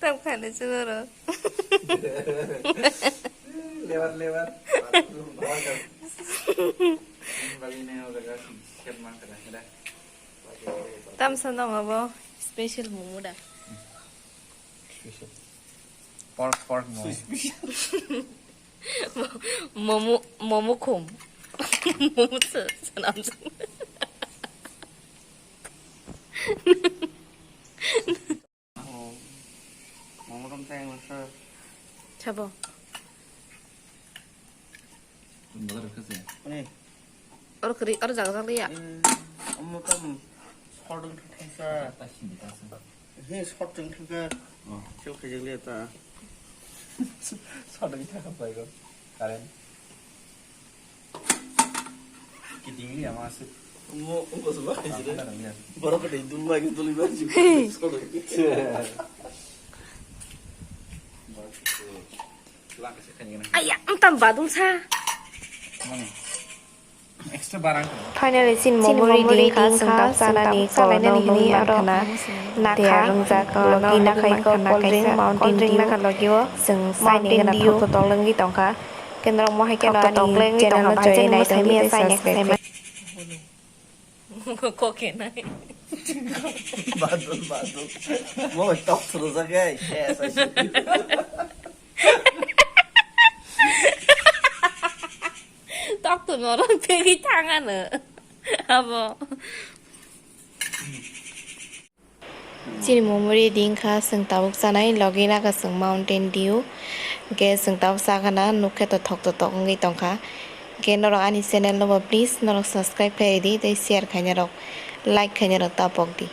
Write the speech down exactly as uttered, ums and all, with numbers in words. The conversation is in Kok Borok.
Tam khani chwngaro. Lebar, lebar. Bagwi nai o jaga sep man khada khada. Tam sa nang abo special momo da. Special. Pork, pork momo. Momo, momo khum. Momo se, sanam se. Momo rom tang masa. Chabo. Oro kwrwi, oro jaga jak liya. Omo tam sodwng thangsa. He sodwng thangsa. Chok khajak liya ta. Sodwng thangsa bai go. Current. Kiting liya ma se. Omo, omo se ba khajak liya. Borok kati dum bai duli bai. Sodwng. Aya, entam badum sa. Finally, sin momori ding kha, sengkak sanani kok no hini aro nakha, rongjak logi nakhai kok, cold drink, mountain dew, seng saini gana thok thok lengwi tongkha. Kenrok mohai keno ani channel no join nai tongdi tei subscribe. Kok kenai. Badul, badul. Mo tok thuru jagai. Yes, I see. Tok tu norok tegwi thangano. Abo. Chini momori ding kha, seng tabuk chanai, logi naga seng Mountain Dew. Hingke seng tabuk chakana, nukhe to thok to tok wngwi tongkha. Hingke norok ani channel no bo please norok subscribe khaidi tei share khaina rok, like khaina rok ta pokdi.